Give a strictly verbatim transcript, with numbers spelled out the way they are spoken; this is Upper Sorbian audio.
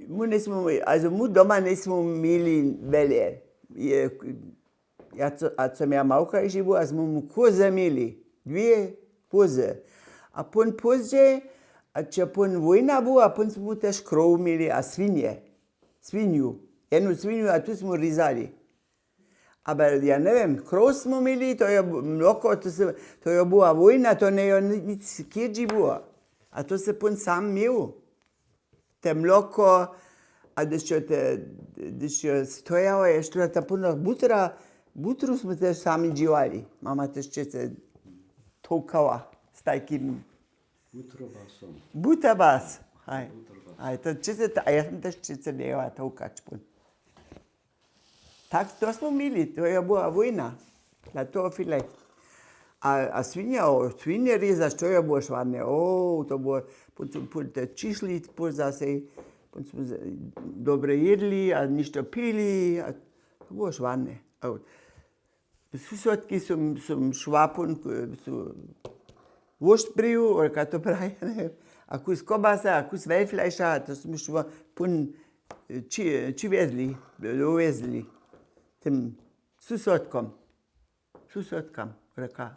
Mu njejsmy, also mu doma njejsmy měli wjele. Ja co, a co mja małka hiži była, a smy mu kózy měli, dwě kózy. A pón pózdźe, a če pón wójna była, a pón smy mu tež krow měli a swinje, swinju, jednu swinju, a tu smy rězali. Aber ja njewěm, krow smy měli, to je mloko, to je była wójna, to njejo nic chědźi było. A to se pón sam měł. Te mloko, a hdyž jo te hdyž jo stojało ješće ta północ butra, butru smy tež sami dźěłali. Mama tež přece tołkała z tajkim. Butrobas. Haj. Haj to přece, a ja sam tež přece měła tołkać pón. Tak to smy měli, to je była wójna. Dla toho vielleicht. A, a swinja, o swinje rězać, to je było šwarne. O to było, pón smy pón te ćišli pón zasej, pón smy dobre jědli a něšto pili a to było šwarne. A susodki sym, sym šła pón, su wóšt briju, olka to praja, a kus kobasa a kus wejflajša, a to smy šła pón, či, či wjezli, wjezli tym susodkom, susodkam, reka.